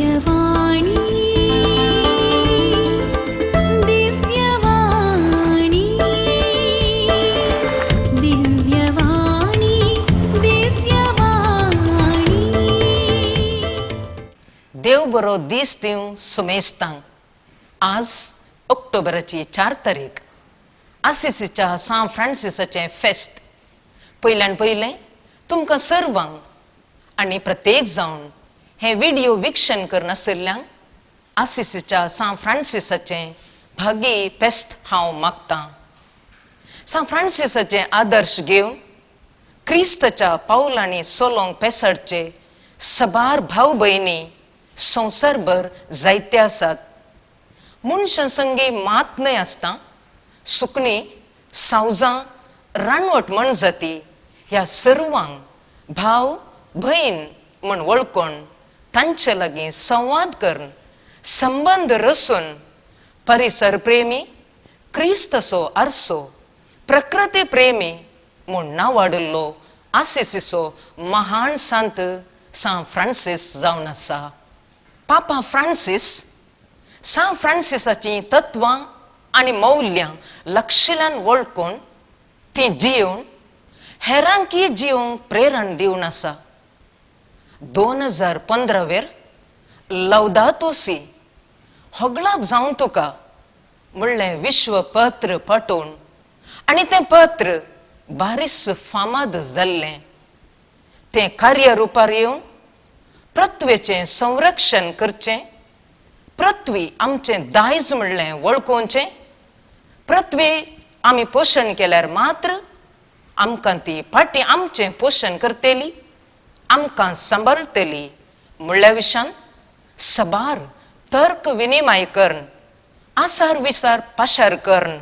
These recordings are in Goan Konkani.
दिव्यवाणी, दिव्यवाणी, दिव्यवाणी, दिव्यवाणी. देव बरो दीस दिवं सुमेस्तांक. आज ऑक्टोबराची 4 तारीख, आसिसीच्या सांत फ्रांसिसाचें फेस्त. पयल्यान पयलें तुमकां सर्वांक आनी प्रत्येक जावन हें व्हिडियो विक्षण करनाशिल्ल्यांक आसिसीच्या सांत फ्रांसिसाचें भागी फेस्त हांव मागतां. सांत फ्रांसिसाचें आदर्श घेवन क्रिस्ताच्या पावलांनी चलोवंक पेसडचे सबार भाव भयणी संवसारभर जायते आसात. मनशां संगी मात न्हय आसता, सुकणीं, सावजां, रानवट मनजाती ह्या सर्वांक भाव भयण म्हण वळखून तांचे लागीं संवाद करून संबंद रसून परिसर प्रेमी, क्रिस्ताचो आरसो, प्रकृती प्रेमी म्हूण नांवाडिल्लो आसिसीचो महान सांत सांत फ्रांसीस जावन आसा. पापा फ्रांसीस सांत फ्रांसिसाचीं तत्वां आनी मौल्यां लक्षल्यान वळखून तीं जियोवन हेरांकय जियोवंक प्रेरण दिवन आसा. 2015 वेर लवदातो सी, होगळाप जावन तुका म्हणलें विश्वपत्र पाठोवन आनी तें पत्र बारीस फामाद जाल्लें. तें कार्यरुपार येवन पृथ्वेचें संरक्षण करचें, पृथ्वी आमचें दायज म्हणलें वळखोवचें, पृथ्वी आमी पोशण केल्यार मात्र आमकां ती फाटीं आमचें पोशण करतली, आमकां सांबाळटली म्हणल्या विशयान सबार तर्क विनिमय करून, आसार विसार पाशार करून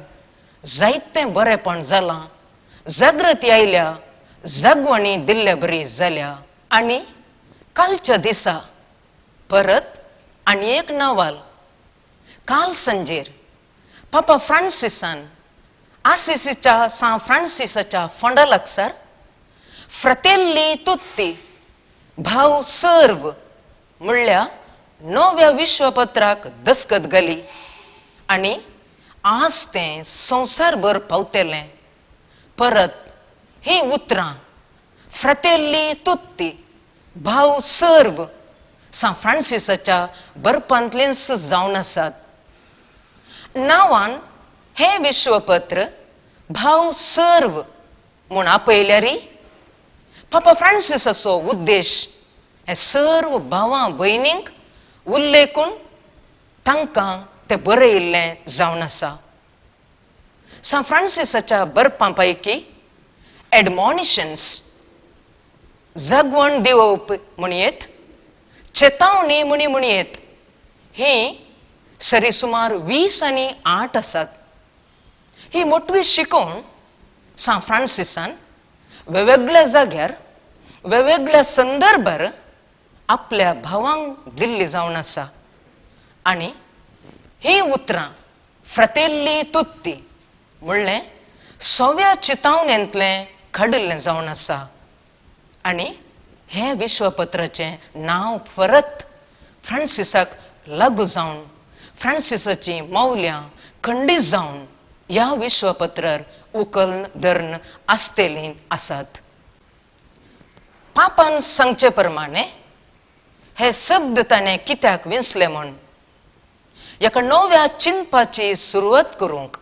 जायतें बरेंपण जालां, जागृती आयल्या, जागवणी दिल्ले बरी जाल्या. आनी कालच्या दिसा परत आनी एक नवाल, काल सांजेर पापा फ्रांसिसान आसिसीच्या सांत फ्रांसिसाच्या फोंडा लागसार फ्रतेल्ली तुत्ती, भाव सर्व म्हणल्या नव्या विश्वपत्राक दस्कत घाली आनी आज तें संवसारभर पावतलें. परत हीं उतरां फ्रतेल्ली तुत्ती, भाव सर्व सांत फ्रांसिसाच्या बरपांतलींच जावन आसात. नांवान हें विश्वपत्र भाव सर्व म्हूण आपयल्यारी पापा फ्रांसिसाचो उद्देश हे सर्व भावां भयणींक उल्लेखून तांकां तें बरयिल्लें जावन आसा. सांत फ्रांसिसाच्या बरपां पैकी एडमॉनिशन्स, जागवण दिवप म्हणयेत, चेतावणी म्हणी म्हणयेत, ही सरी सुमार 20 आनी 8 आसात. ही मोटवी शिकोवण सांत फ्रांसिसान वेगवेगळ्या जाग्यार वेगवेगळ्या संदर्भार आपल्या भावांक दिल्ली जावन आसा. आनी हीं उतरां फ्रतेल्ली तुत्ती म्हणलें सव्या चितावणेंतलें काडिल्लें जावन आसा. आनी हें विश्वपत्राचें नांव परत फ्रांसिसाक लागू जावन फ्रांसिसाचीं मौल्यां खंडीत जावन ह्या विश्वपत्रार उकलन धरून आसतेलीं आसात. पापान सांगचे प्रमाणे हे शब्द ताणें कित्याक विंचले म्हूण एका नव्या चिंतपाची सुरवात करूंक,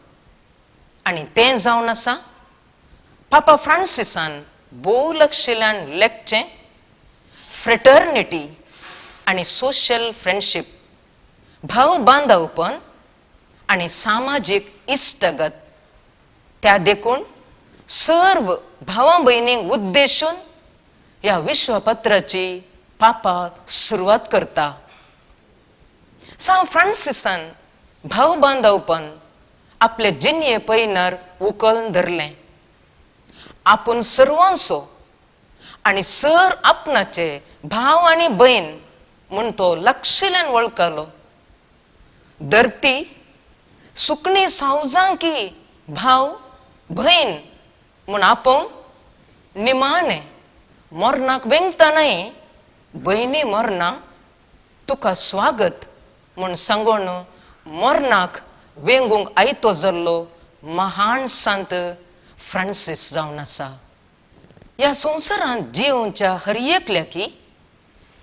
आनी तें जावन आसा पापा फ्रांसिसान भोव लक्षिल्यान लेखचें फ्रेटर्निटी आनी सोशल फ्रेंडशीप, भाव बांदवपण आनी सामाजीक इश्टगत, त्या देखून सर्व भावां भयणींक उद्देशून ह्या विश्वपत्राची पापा सुरवात करता. सांत फ्रांसिसान भाव बांदवपण आपले जिणये पयनर उकल धरलें. आपूण सर्वांचो आनी सर आपणाचे भाव आनी भयण म्हूण तो लक्षिल्यान वळखलो. धरती सुकणी सावजां की भाव भयण म्हूण आपोवन निमाणें मरणाक वेंगतनाय भयणी मरना तुका स्वागत म्हूण सांगून मरणाक वेंगूंक आयतो जाल्लो महान संत फ्रांसीस जावन आसा. ह्या संवसारांत जिवच्या हर एकल्याकी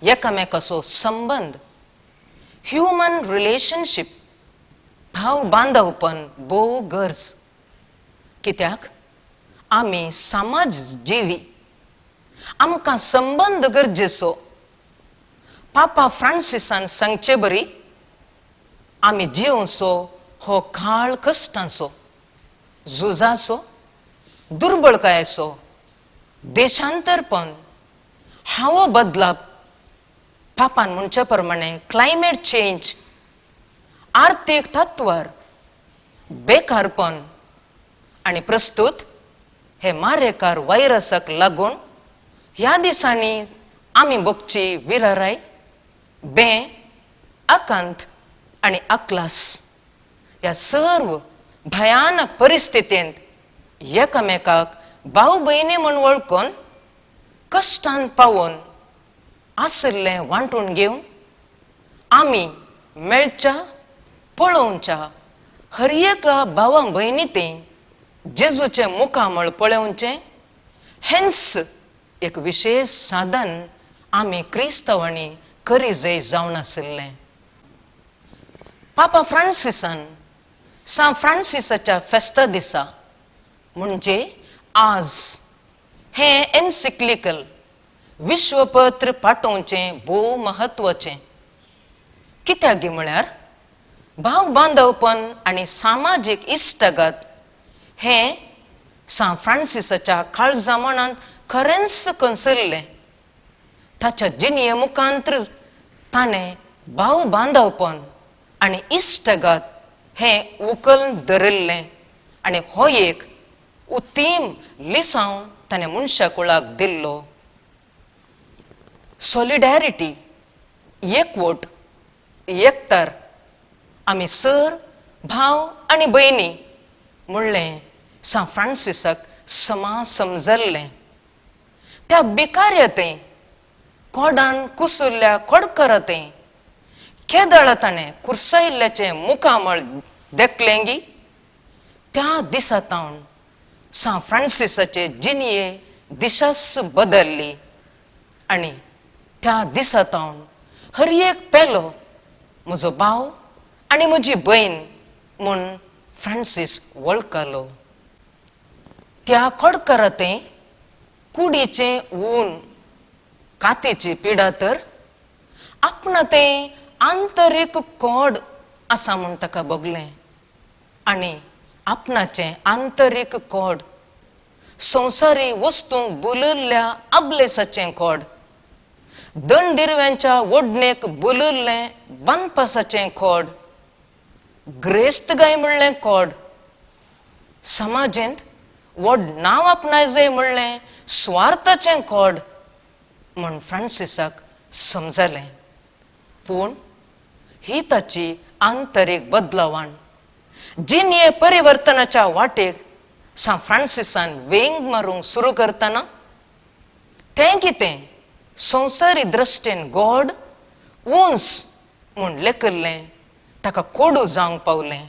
एकामेकाचो संबंद, ह्युमन रिलेशनशीप, भाव बांदवपण भोव गरज. कित्याक आमी समाज जिवी, आमकां संबंद गरजेचो. पापा फ्रांसिसान सांगचे बरी आमी जिवचो हो काळ कश्टांचो, झुजाचो, दुर्बळकायेचो, देशांतरपण, हावो बदलप, पापान म्हणचे प्रमाणे क्लायमेट चेंज, आर्थीक तत्वार, बेकारपण आनी प्रस्तुत हे मारेकार व्हायरसाक लागून ह्या दिसांनी आमी भोगची विराराय, बें, आकांत आनी अकलास ह्या सर्व भयानक परिस्थितींत एकामेकाक भाव भयणी म्हूण वळखून कश्टान पावोवन आशिल्लें वांटून घेवन आमी मेळच्या पळोवच्या हर एका भावा भयणी तें जेजूचें मुखामळ पळोवचें हेंच एक विशेश साधन आमी क्रिस्तांवांनी करीजय जावन आशिल्लें. पापा फ्रांसिसान सांत फ्रांसिसाच्या फेस्ता दिसा म्हणजे आज हें एन्सिक्लिकल विश्वपत्र पाठोवचें भोव म्हत्वाचें. कित्याक म्हळ्यार भाव बांदवपण आनी सामाजीक इश्टागत हें सांत फ्रांसिसाच्या काळजा मनांत खरेंच कंसल्लें. ताच्या जिणये मुखांत्र ताणें भाव बांदवपण आनी इश्टागत हें उकल धरिल्लें आनी हो एक उत्तीम लिसांव ताणें मनशा कुळाक दिल्लो. सॉलिडॅरिटी, एकवट, एकतार, आमी सर भाव आनी भयणी म्हणलें सांत फ्रांसिसाक समा समजल्लें. त्या भिकाऱ्या थंय, कोडान कुसुल्ल्या कोडकरा थंय केदळा ताणें कुर्सायिल्ल्याचें मुखामळ देखलेंगी त्या दिसा तावन सांत फ्रांसिसाचे जिणये दिशाच बदल्ली आनी त्या दिसा तावन हर एक पेलो म्हजो भाव आनी म्हजी भयण म्हूण फ्रांसीस वळखलो. त्या कोडकरा थंय कुडीचें ऊन, कातीची पिडा तर आपणा तें आंतरीक कोड आसा म्हूण ताका भोगलें आनी आपणाचें आंतरीक कोड संवसारी वस्तूंक बुलल्ल्या आबलेसाचें कोड, दंडिरव्यांच्या ओडणेक बुलल्लें बांदपासाचें कोड, ग्रेस्त गाय म्हणलें कोड, समाजेंत व्हड नांव आपणाय म्हणलें स्वार्थाचें कोड म्हूण फ्रांसिसाक समजलें. पूण ही ताची आंतरीक बदलावण जिणये परिवर्तनाच्या वाटेक सांत फ्रांसिसान वेंग मारूंक सुरू करतना तें कितें संवसारी दृश्टीन गोड उंच म्हूण लेखिल्लें ताका कोडू जावंक पावलें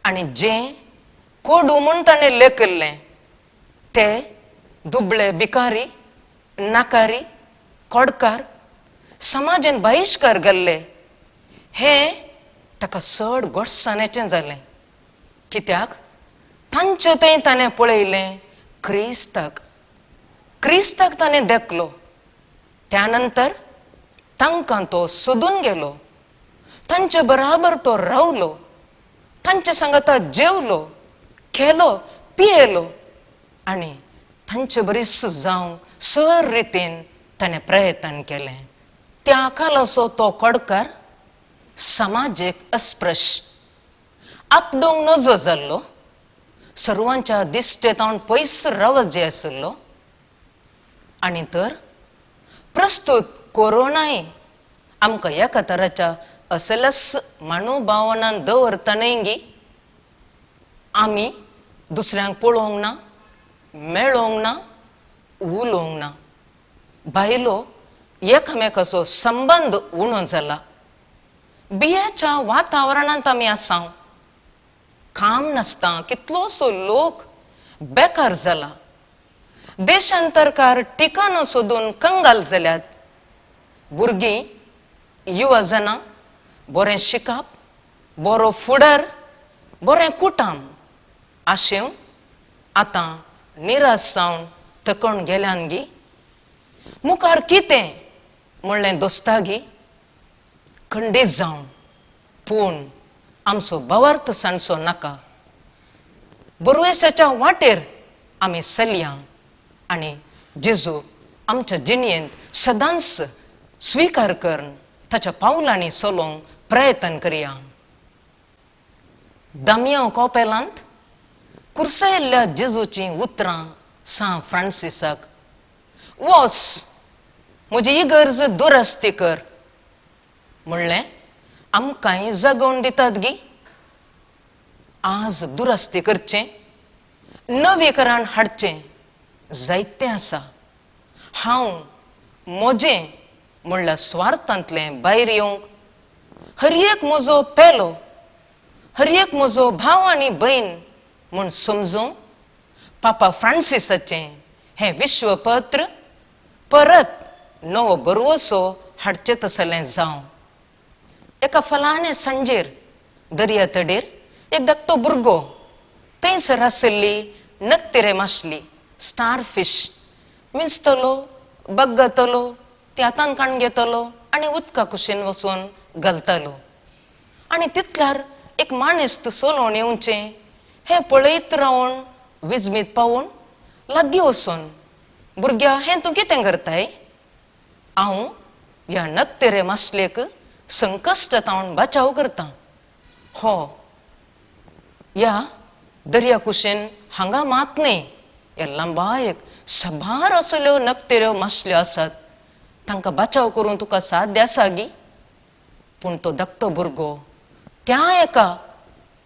आनी जें कोडू म्हूण ताणें लेखिल्लें ते दुबळे भिकारी, नाकारी, कोडकार, समाजान बहिश्कार घाल्ले हें ताका चड गोडसाणेचें जालें. कित्याक तांचे थंय ताणें पळयलें क्रिस्ताक, क्रिस्ताक ताणें देखलो. त्या नंतर तांकां तो सोदून गेलो, तांचे बराबर तो रावलो, तांचे सांगाता जेवलो, खेलो, पियेलो आनी तांचे बरीच जावंक सर रितीन ताणें प्रयत्न केलें. त्या कालाचो तो कोडकार समाजीक अस्पृश्य, आपडोंक नजो जाल्लो, सर्वांच्या दिश्टेंत पयस रावत जे आशिल्लो आनी तर प्रस्तुत कोरोनाय आमकां एका तराच्या असलस मनोभावनान दवरतनाय आमी दुसऱ्यांक पळोवंक ना, मेळोवंक ना, उलोवंक ना. बायलो एकामेकाचो संबंद उणो जाला. बियाच्या वातावरणांत आमी आसा. काम नासता कितलोसो लोक बेकार जाला. देशांतरकार ठिकाणं सोदून कंगाल जाल्यात. भुरगीं युवा जाणां बरें शिकप, बरो फुडार, बरें कुटाम आशेवन आतां निराश जावन थकून गेल्यान गी. मुखार कितें म्हणलें दोस्तागी खंडीत जावन. पूण आमचो भावार्थ सांडचो नाका. बरवेसाच्या वाटेर आमी चलया आनी जेजू आमच्या जिणेंत सदांच स्विकार करून ताच्या पावलांनी चलोवंक प्रयत्न करया. दामयांव कोपेलांत कुर्सायल्ल्या जेजूचीं उतरां सांत फ्रांसिसाक, वोस म्हजी इगर्ज दुरस्ती कर म्हणलें आमकांय जगोवन दितात गी. आज दुरस्ती करचें, नवीकरण हाडचें जायतें आसा. हांव म्हजें म्हणल्यार स्वार्थांतलें भायर येवंक हर एक म्हजो पेलो, हर एक म्हजो भाव आनी भयण म्हूण समजूंक पापा फ्रांसिसाचें हें विश्वपत्र परत नवो बरवसो हाडचें तसलें जावं. एका फलाणे सांजेर दर्या तडेर एक धाकटो भुरगो थंयसर आशिल्ली नकतिरे मासली स्टार फिश विंचतलो, बग्गतलो, ती हातान काण घेतलो आनी उदका कुशीन वचून घालतालो. आनी तितल्यार एक माणेस्त चलोवन येवचें हें पळयत रावन विजमीत पावून लागीं वचून, भुरग्या हें तूं कितें करताय? हांव ह्या नकतिरे मासलेक संकश्ट तावन बचाव करतां. हो ह्या दर्या कुशीन हांगा मात न्हय, ह्या लांबायेक साबार असल्यो नकतिऱ्यो मासल्यो आसात, तांकां बचाव करूंक तुका साध्य आसा गी? पूण तो धाकटो भुरगो त्या एका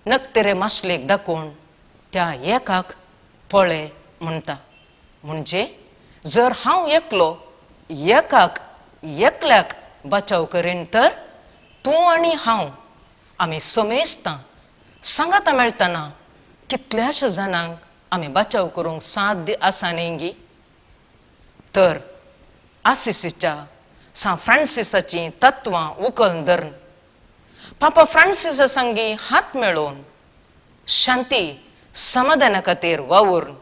नकतिरे मासलेक दाखोवन त्या एकाक पळय म्हणटा. म्हणजे जर हांव एकलो एकाक एकल्याक बचाव करीन तर तूं आनी हांव आमी समेस्तां सांगाता मेळटना कितल्याश्या जाणांक आमी बचाव करूंक साध्य आसा न्ही गी. तर आसिसीच्या सांत फ्रांसिसाचीं तत्वां उखल धरून पापा फ्रांसिसा सांगी हात मेळोवन शांती समाधाना खातीर वावुरून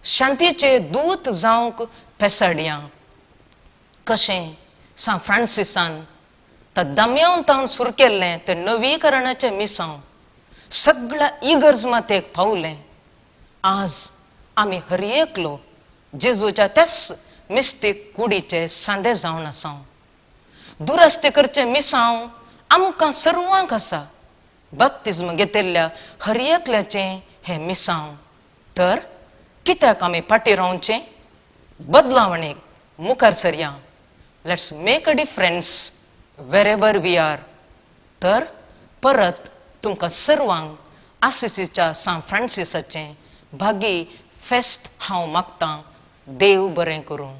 शांतीचे दूत जावंक पेसाडया. कशें सांत फ्रांसिसान त दम्यावन तावन सुरू केल्लें तें नवीकरणाचें मिसांव सगळ्या इगर्ज मातेक पावलें. आज आमी हर एकलो जेजूच्या त्याच मिस्तीक कुडीचे सांदे जावन आसा. दुरस्ती करचें मिसांव आमकां सर्वांक आसा. बाप्तिज्म घेतिल्ल्या हर एकल्याचें हें मिसांव. तर कित्याक आमी फाटीं रावचें? बदलावणेक मुखार सरया. Let's make a difference wherever we are. तर परत तुमकां सर्वांक आसिसीच्या सांत फ्रांसिसाचें भागी फेस्त हांव मागतां. देव बरें करूं.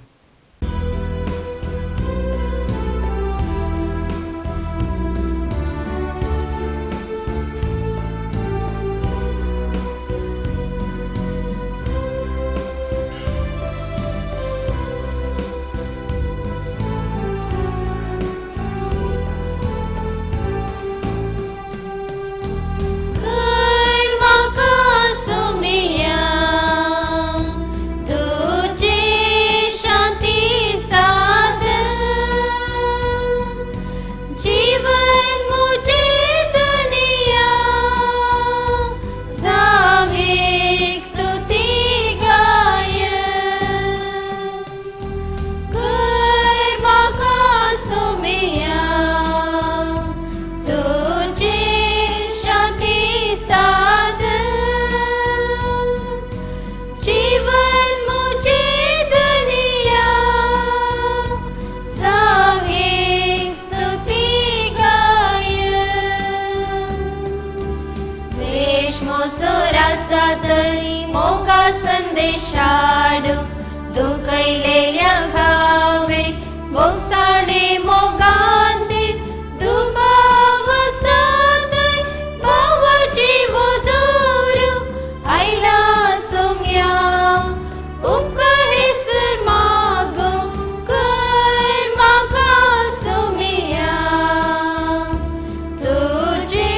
मोगा संदेशाडू दुखयलेल्या घावे मोगसाणे मोगान दी दुबाव आसा थंय भावाची वदोरू आयला सोम्या उपकार हेसर मागो कर म्हाका सोम्या तुझे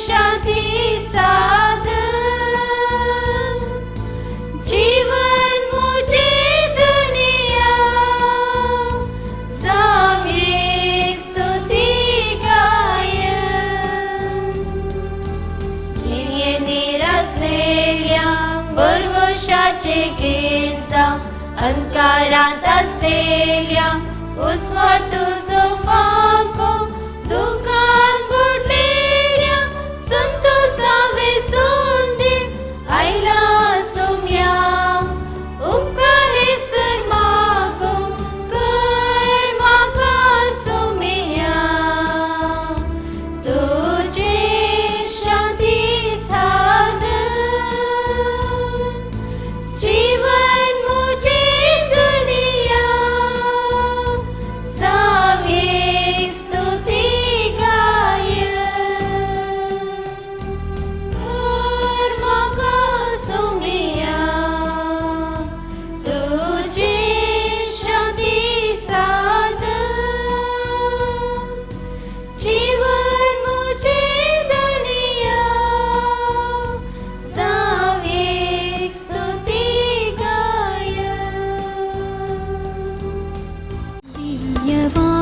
शांती साधन जीवन मुझे दुनिया साम्यक स्तुति गायन जिये निरासलेल्या बरवशाचे गेजा अंकारात असलेल्या उस्वाट तुझो फाको दुकान बुडलेल्या संतोषावे सोंदे आयला सोम्या उपकार हेसर मागो कर म्हाका सोम्या तुझे शांती साधन जीवन मुझे दुनिया साम्यक स्तुति गायन कर म्हाका सोम्या तुझे शांती साधन जीवन मुझे दुनिया साम्यक स्तुति गायन दिव्यवाणी।